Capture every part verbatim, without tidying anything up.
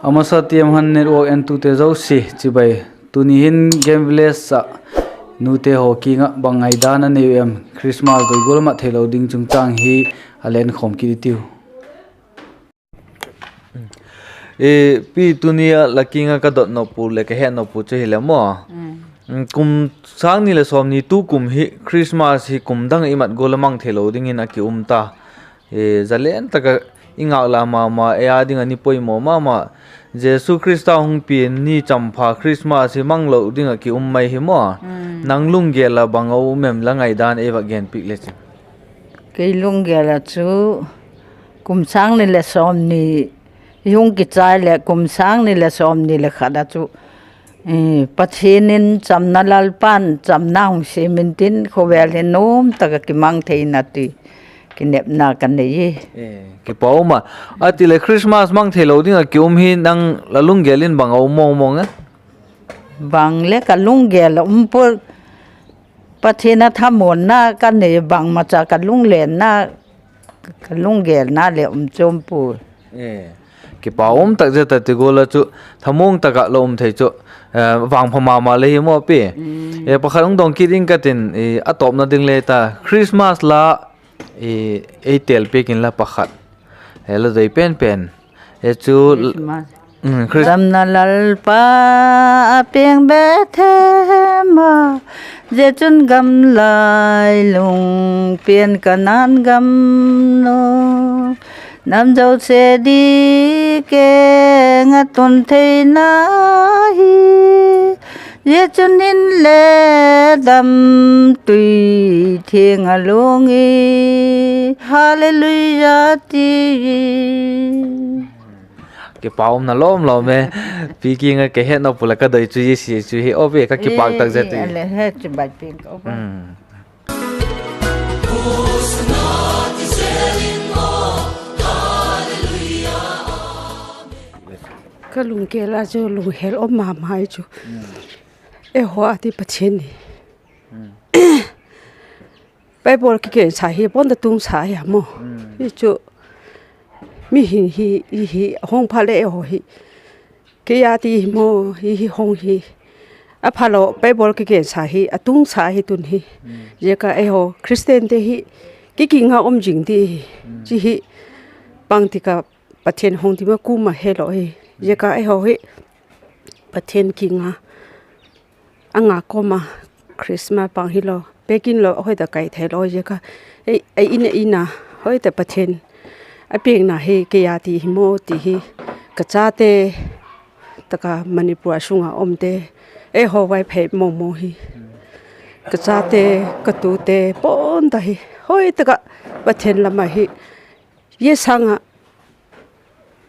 A masa T M Hun Network entute zosia chibai. Tuni hin Game Village ah nute haw kiang ah bang ngaidan a nei u em? Christmas doi gual a mat theilo ding chungchâng hi a la enkhawm kit i tiu. Pi, tuni a la kiang ah ka dot nop u leh ka het nop u chu hile maw, kum sâng ni leh sawmni tukum hi Christmas hi kum dang ah i mat gual a mang theilo dingin a ki um ta. Zalen tak ah i ngâk la ma ma, ei â ding ah ni poimaw ma ma. Jesu Khrista hung pian ni champha Christmas hi mang lo ding ah ki um mai hi maw. Nang lunggel ah bang a um em, la ngaidan ei vak gen piak le chin. Kei lunggel ah chu kum sâng ni leh sawmni hung kichai leh kum sâng ni leh sawmni leh khat ah chu Pathian in chamna, Lalpa'n chamna hung siam intin khawvel hi nuam tak ah kimang theina ti kinepna ka nei. Kipak um a. A ti leh Christmas mang theilo ding ah ki um hi nang la lunggel in bang a um mawngmawng e? Bang le ka lunggel a um pua. Pathian a thamuanna ka nei, bangmacha ka lunglenna, ka lunggelna leh um chuam pua. Kipak um tak zet a, ti gual ah chu thamuang tak ah la um thei chu vangpha ma ma le hi maw pi. Pakhat hung dong kit ing ka tin, a tawpna ding le ta, Christmas la ei têl piak inla pakhat, la doi pen pen. Chu Chamna Lalpa a piang Bethlehem ah, zia chun gam lailung pian Kanaan gam nu, nam zosia di keng a tun theina hi, zia chun in le dam tui thiang a luang i, Halleluia ti. Kipak umna lawm lawm e. Pi kiang ah ka het nop u leh ka doi chu zia si chu hi aw pi, ka kipâk tak zet i. Ka lunggel a chu lunghel um ma ma i chu, eihaw â ding Pathian ni Bible kigensa hi a puan ta tungsa hi a maw. Hi chu mihing hi, hi hung phat leh eihaw hi, kei â ding hi maw, hi hi hung hi, a phalo Bible kigensa hi a tungsa hi tun hi. Ziaka eihaw Christiante hi ki kiang a um zing di hi, chi hi, bangtik a Pathian hung dim a kuama helo hi. Ziaka eihaw hi Pathian kiang a a ngak kawm a, Christmas bang hilo, pekin lo hoi tak kai theilo ziaka, ei in a in a hoi tak Pathian a piakna hi kei â ding hi maw ti hi, ka chate, tak a Manipur a sung a umte, eihaw Vaiphei mawngmawng hi, ka chate, ka tute puan ta hi hoi tak ah Pathian lam ahi, zia sâng ah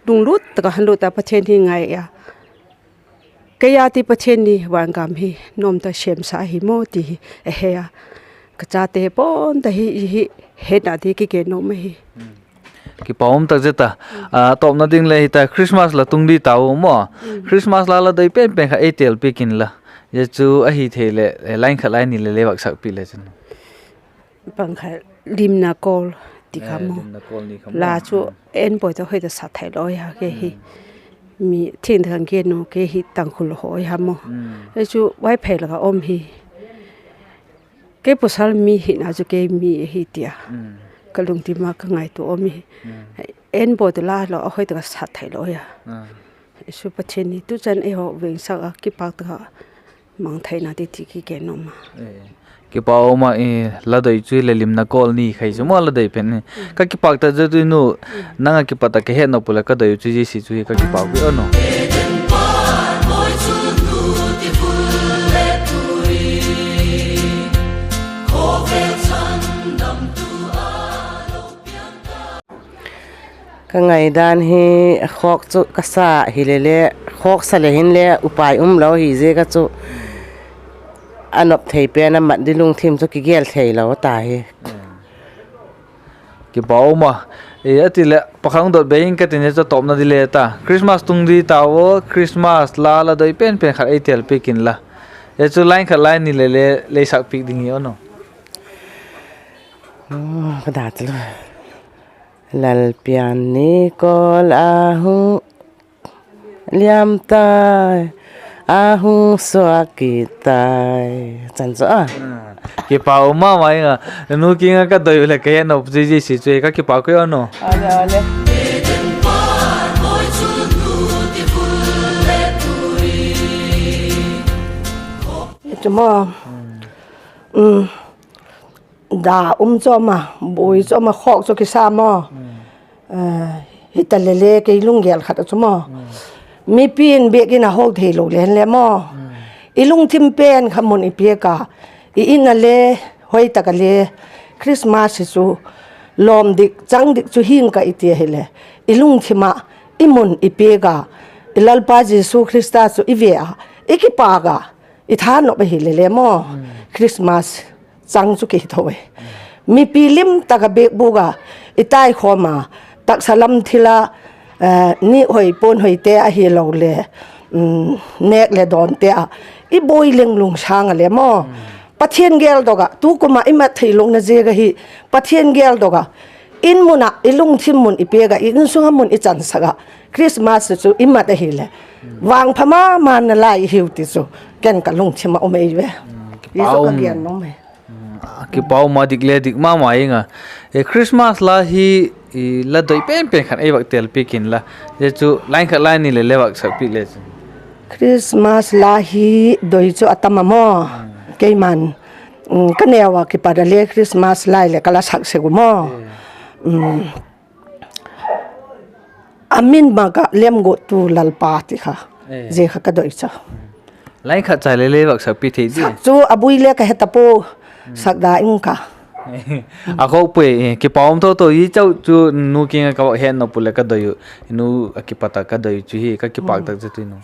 lunglut tak a hung lut a Pathian hi ngai a, kei â ding Pathian ni vangam hi nuam tak sêmsa ahi maw ti hi a he a, ka chate puan ta hi, hi hetna di kigen nuam ahi. Kipak um tak zet a. Tawpna ding le hita, Christmas la tung di tau maw. Christmas la la doi pen pen khat ei têl piak inla, zia chu ahi thei leh line khat line ni le le vak sak piak le chun. Bang khat, Limna Kawl ti kha maw, la chu en bawi tak hoi tak sat theilo a, kei hi mi thiangtho kan gen u, kei hi Tangkhul hoi ha maw. Ei chu Vaiphei lak a um hi, kei pawsal mi hina chu kei mi ahi tia ka lungthim a ka ngaitua um hi. En bawi tak la lo a hoi tak a sat theilo a, ei chu Pathian ni tuchan eihaw vengsak a kipâk tak a mang theina ti ti kigen nuam a. Kipak um a. La doi chu le Limna Kawl ni khai chu maw la doi pen ni, ka kipâk tak zet u nu, nang a kipat a ka het nop u leh ka doi u chu zia si chu hi ka kipâk ui a nu. Ka ngaidan hi, khawk chu ka sa hile le, khawk sa le hinle upai umlo hi ziak a chu, a nop thei pen a mat di lungthim chu kigel theilo ta hi. Kipak um a. A ti leh pakhat hung dot bei ing ka tin, zia chu tawpna di le ta, Christmas tung di tau a, Christmas la la doi pen pen khat ei têl piak inla, zia chu line khat line ni le le lei sak piak ding hi a nu. Ka da chu, Lalpian ni kawl a hung Liam tai, a hung suak kit tai. Chan chu a. Kipak um ma ma ing a. Nu kiang ah ka doi uh leh ka het nop chu zia chu ka kipak ui a nu. Chu maw. Da um chu a ma, buai chu a ma, khawk chu kisa maw. Hitaleh le kei lunggel khat a chu maw, mipi'n biak in a ho theilo le hen le maw, i lungthim pen kha mun i piak a, i in a le, hoi tak a le, Christmas hi chu lawm dik chang dik chu hing ka i ti ahileh, i lungthim ah i mun i piak a, i Lalpa Jesu Khrista chu i ve a, i kipak a, i thanop ahileh le maw, Christmas chang chu kei tho e. Mipi lim tak a biakbûk a i taikhawm a, taksa lam thil a, nîk hoi puan hoite ahiloleh, nêk leh dawnte ah i buai leng lungsâng a le maw, Pathian geldok ah tukum ah i mat theilona ziak ahi, Pathian geldok ah in mun ah i lungthim mun i piak ah, i insung ah mun i chansak ah, Christmas chu i mat ahileh, vangpha ma ma nalai hiu ti chu ken ka lungthim ah um ei ve. Kipak um a, dik le dik ma ma ing a. Christmas la hi la doi pen pen khat ei vak telpiak inla, zia chu line khat line ni leh le vak sakpiak le chun. Christmas la hi doi chu a tam a maw. Keima'n ka neu a kipat a le Christmas la leh ka la sak sek u maw. A min mak ah lemguattu Lalpa ti kha, zia kha ka doi chu. Line khat chai le le vak sakpiak thei di. Sak chu a bui le ka he ta pua, sak da ing ka. A khawk puai, kipak um tho tho, zia chau chu nu kiang ah ka vak het nop uh leh ka doi uh, nu a kipat a ka doi uh chu hi ka kipak tak chu tui nu.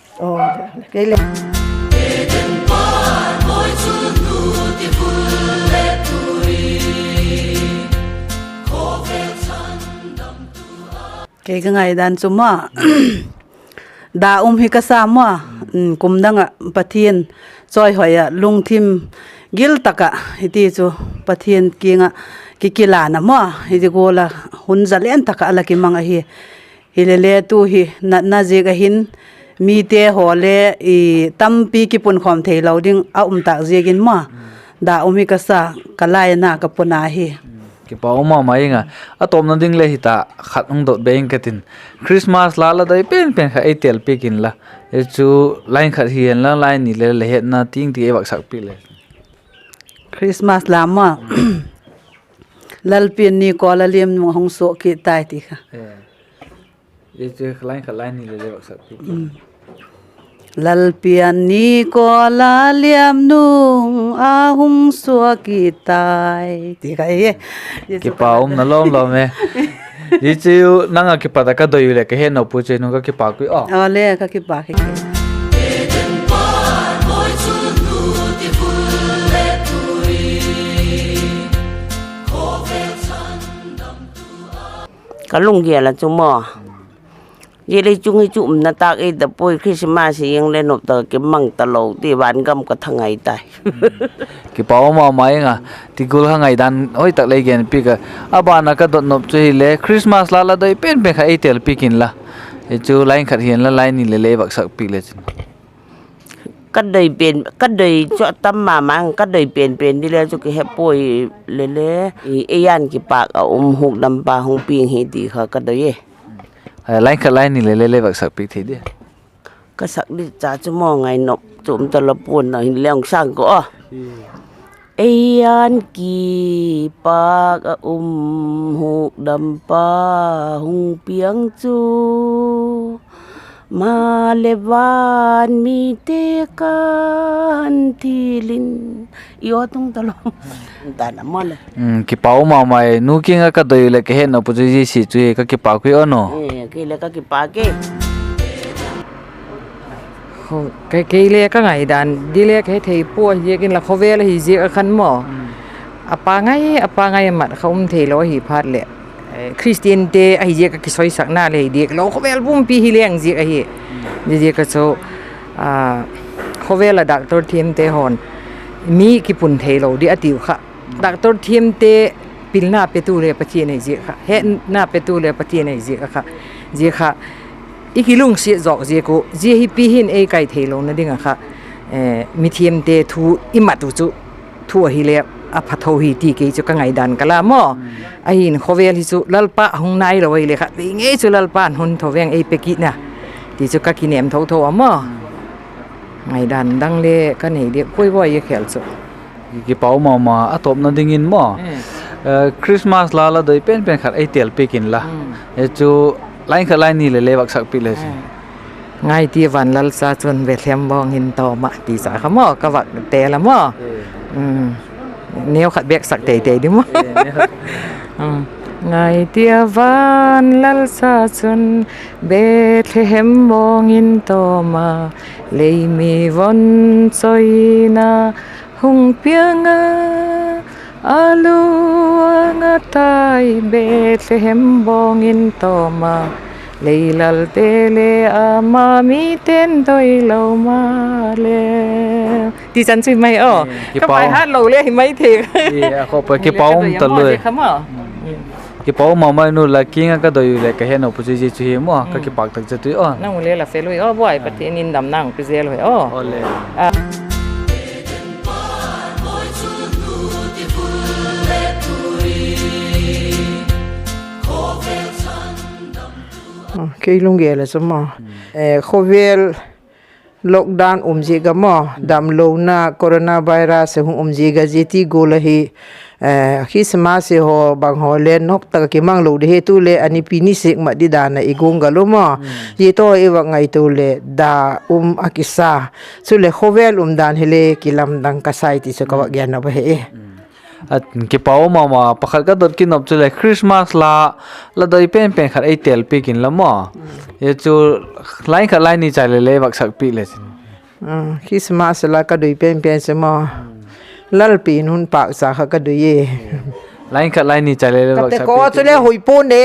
Kei ka ngaidan chu maw, da um hi ka sa maw, kum dang ah Pathian chawihoi ah lungthim gil tak ah hiti chu Pathian kiang ah kikilân a maw, hiti gual a hun zalen tak ah la kimang ahi. Hilele tu hi natna ziak ahin, mite haw le tampi kipunkhawm theilo ding a um tâk ziakin maw, da um hi ka sa, ka laina ka puna hi. Kipak um ma ma ing a. A tawpna ding le hita, khat hung dot be ing ka tin. Christmas la la doi pen pen kha ei telpiak inla, chu line khat hi hen la, line ni le le hetna tiang ti ei vak sakpiak le. Christmas la maw, Lalpi'n ni kawl a liam nung a hung suak kit tai ti kha. Lalpi'n ni kawl a liam nung a hung suak kit tai ti kha e. Kipak umna lawm lawm e. Zia chu nang a kipat a ka doi uh leh ka het nop uh chu nu ka kipak ui a. Aw le, ka kipak hi. Ka lunggel a chu maw, zia lei chung hi chu umna tâk ei ta puai, Christmas hi ing le nop tak a kimang talo ti van gam ka thangai tai. Kipak um ma ma ing a, ti gual kha ngaidan hoi tak lei genpiak a. A ban a ka dot nop chu hile Christmas la la doi pen pen kha ei telpiak inla, chu line khat hi hen la, line ni le le vak sakpiak le chun. Ka doi chu a tam ma ma, ka doi pen pen di le chu kihe puai le le, ei an kipak a um hukdampa hung piang hi ti kha ka doi e. Line khat line ni le le le vak sakpiak thei di. Ka sak di cha chu maw, ngainop chu um talo pua'n a, hinle hung sâng ka a. Ei an kipak a um hukdampa hung piang chu, maleh van mite kan thil in, i aw tung talo. Kipak um ma ma e, nu kiang ah ka doi uh leh ka het nop uh chu zia chu hi, ka kipak ui a nu. Kei le ka kipak e. Kei le ka ngaidan di le ka hethei pua, ziakin la khawvel ahi ziak a khan maw, a pangai a pangai a mat kha um theilo ahi phat leh, Khristiante ahi ziak a kisoisakna le hi diak lo, khawvel pumpi hi leng ziak ahi. Ziaziak a chu khawvel a doctor thiamte haw'n mi kipun theilo di a tiu kha, doctor thiamte pilna petu le Pathian ahi ziak kha, hetna petu le Pathian ahi ziak a kha, zia kha I kilungsiat zawk ziak uh, zia hi pi hin ei kai theilona ding ah kha, mithiamte thu i mat uh chu, thu ahile a pha tho hi ti kei chu ka ngaidan ka la maw. Ahin khawvel hi chu Lalpa hung nailo ahile kha, ti ngei chu Lalpa'n hun tho veng ei pe kit na, ti chu ka kinem tho tho a maw. Ngaidan dang le ka nei diak puai bawi a khel chu. Kipak ma ma a tawpna dingin maw, Christmas la la doi pen pen khat ei têl piak inla, chu line khat line ni le le vak sak piak le. Ngaitia van lalsa chun Bethlehem bawng in tawm ah ti cha kha maw ka vak têl a maw. Neu khat bêk sak tei tei di maw. Ngaitia van lalsa chun Bethlehem bawng in tawm a, lei mi von chawina hung piang a, a luang a tai Bethlehem bawng in tawm a, lei lalte le ama miten doi lo ma le. Ti chan chu hi mai aw. Ka pai hat lo le hi mai thei. Kipak um ta lui. Kipak um ma ma nu, la kiang ah ka doi u leh ka hetnop u chu zia chu hi maw, ka kipak tak chet ui aw. Nang u le la fel ui aw, buai Pathian in damna hung pe zel ui aw. Kei lunggel a chu maw, khawvel lockdown um ziak a maw, damlona coronavirus a hung um ziak a, zia ti gual ahi, Christmas haw bang haw le nop tak a kimang lo di hi, tu le a nipi ni sik mat di dan a i guanggal u maw. Zia tawh i vak ngaitua leh da um a kisa. Chuleh khawvel umdan hile kilamdang ka sai ti chu ka vak gen nop ahi. Kipak um ma ma, pakhat ka dot kinop chuleh Christmas la la doi pen pen khat ei têl piak inla maw, chu line khat line ni chai le le vak sak piak le chin. Christmas la ka doi pen pen chu maw, Lalpi'n hun pâkcha kha ka doi e. Line khat line ni chai le le vak sak piak chule hoi pua'n e.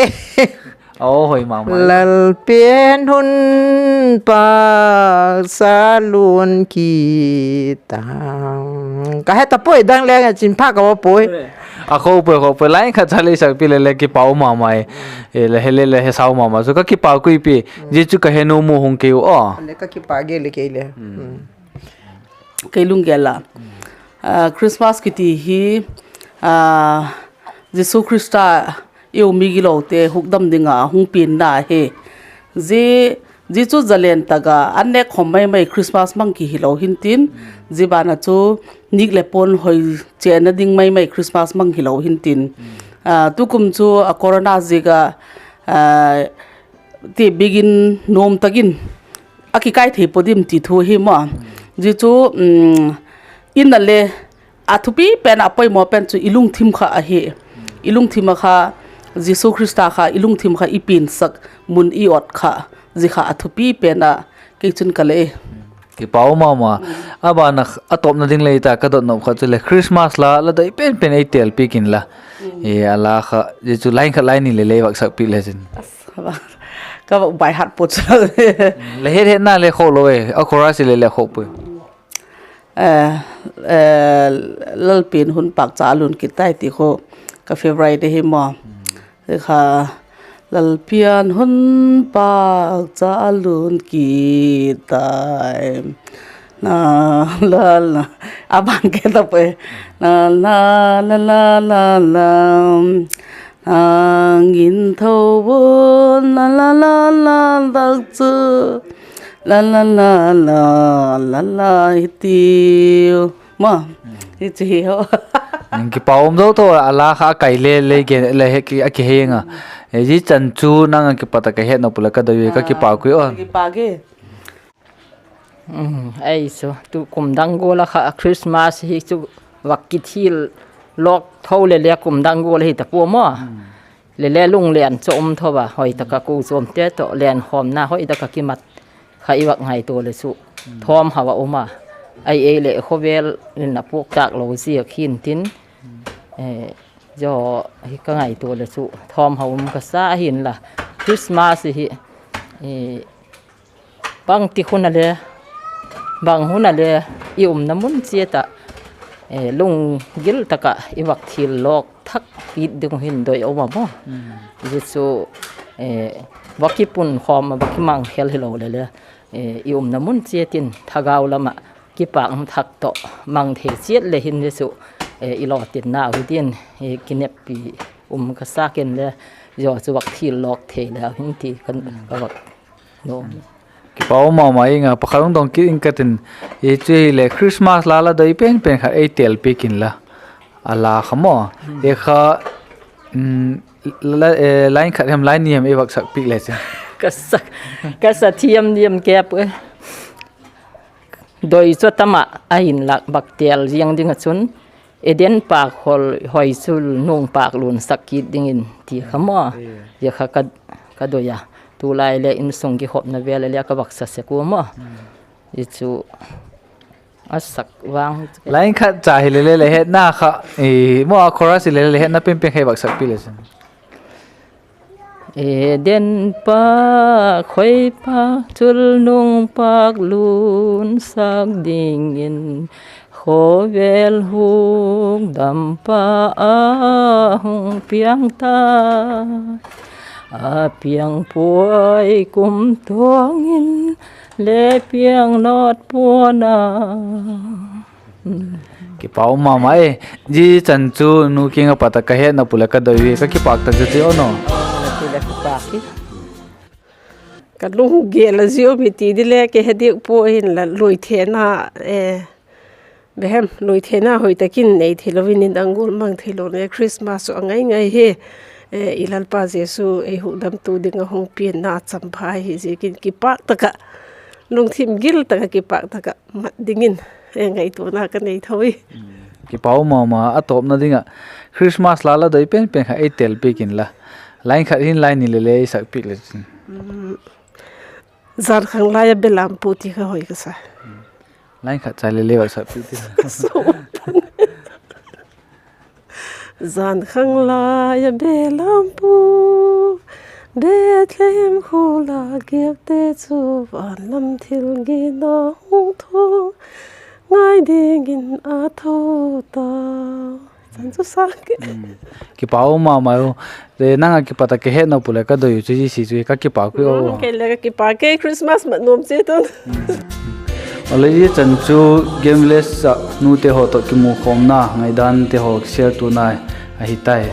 Lalpi'n hun pâkcha lun kit a, ka he ta puai, dang leng a chin pha ka va puai. A kho puai, kho puai, line khat chai le sak piak le le kipak um ma ma e. La he le le he sau ma ma chu ka kipak ui pi. Zia chu ka he nuam u hung kei u aw. Kei lunggel a, Christmas kiti hi Jesu Khrista i um migilote hukdam ding a hung pianna hi. Zia chu zalen tak a an nêk khawm mai mai Christmas mang ki hilo hintin, zia ban a chu nîk leh puan hoi chênna ding mai mai Christmas mang hilo hintin, tukum chu a corona ziak a ti bikin nuam tak in a kikai thei pua dim ti thu hi maw. Zia chu in a le a thupi pen a poimaw pen chu i lungthim kha ahi. I lungthim a kha Jesu Khrista kha i lungthim kha i piansak mun i ot kha, zia kha a thupi pen a kei chun ka le. Kipak um ma ma. A ban a a tawpna ding le i ta ka dot nop khat chuleh Christmas la la doi pen pen ei têl piak inla, a la kha zia chu line khat line ni le le vak sak piak le chin. Ka vak bai hat pua chu. La het hetna le khawk lo e, a chorus le le khawk puai. Lalpi'n hun pâkcha lun kit tai ti khu ka favourite hi maw. Kha, Lalpi'n hun pâkcha lun kit tai, la la la, a ban ke ta puai, la la la la la la, nang in tho un, la la la la, tak chu, la la la la la la, hi tiu. Ma, hi chu hi ho. Kipak um zo tho, a la kha a kai le le a kiheng a. Zia chan chu nang a kipat a ka hetnop u leh ka doi u, ka kipak ui aw. Ei chu tu kum dang gual a kha Christmas hi chu vak kithil lawk tho le le kum dang gual hi ta pua maw. Le le lunglen chu um tho a, hoi tak a kuchuamte tawh lenkhawmna hoi tak a kimat kha i vak ngaitua le chu thawmhau a um a. Ai ei leh khawvel in a puak tâk lo ziak hintin, zia hi ka ngaitua le chu thawmhau um ka sa ahinla, Christmas hi bangtik hun a le, bang hun a le, i umna mun chiat ah lunggil tak ah i vak thil lawk thak kit ding uh hin doi um a maw. Zia chu va kipunkhawm ah va kimangkhel hilo leh le, i umna mun chiat in thagau lam ah kipâk thak tawh mang thei chiat le hin zia chu i lawtinnau hi din, kineppi um ka sa, ken le zia chu vak thil lawk thei leu hin ti ka vak nuam. Kipak um ma ma ing a, pakhat hung dong kit ing ka tin, chu hileh Christmas la la doi pen pen khat ei têl piak inla, a la kha maw, e kha, line khat hem line ni hem ei vak sak piak le chu. Ka sa thiam diam kep e. Doi chu tam ah, ahinla vak têl ziang ding ah chun, Eden pâk hoi chu nung pâk lun sak kit dingin ti kha maw, zia kha ka doi a. Tulai le insung kikhopna vel a le ka vak sa sek ua maw, zia chu a sak vang. Line khat cha hile le le hetna kha, maw, a chorus hile le le hetna pen pen kha ei vak sak piak le chun. Eden pâk hoi pâk chul nung pâk lun sak dingin, khawvel hukdampa a hung piang ta, a piang puai kumtuang in le piang nawt pua'n a. Kipak um ma ma e. Zia chan chu nu kiang ah pat ah ka hetna pu leh ka doi ui, ka kipâk tak zia chu aw. Ka lunggel a zia um hi ti di le ke he diak pua, hinla lui thena, behem lui thena hoi tak in nei theilo in, in dang gual mang theilo le Christmas chu a ngai ngai hi, i Lalpa Jesu ei hukdamtu ding ah hung pianna champha hi ziakin kipâk tak ah, lungthim gil tak ah kipâk tak ah mat dingin ngaituana ka nei tho i. Kipak um ma ma, a tawpna ding ah Christmas la la doi pen pen kha ei têl piak inla, line khat hin line ni le le ei sak piak le chun. Jan khang lai a belam pu ti kha hoi ka sa. Line khat cha le le vak sak piak ti. Jan khang lai a belam pu, Bethlehem khua la giakte chu, van lam thil gina hung thuak ngai dingin a tho ta. Chan chu sa ke. Kipak um ma ma u. Nang ah kipat ah ka hetna pu leh ka doi u chu zia chu ka kipâk ui aw. Kei le ka kipâk e, Christmas mat nuam chi tun. Awle, zia chan chu Game Village ah nute haw tawh kimukhawmna ngaidante haw kisialtuana ahi tai.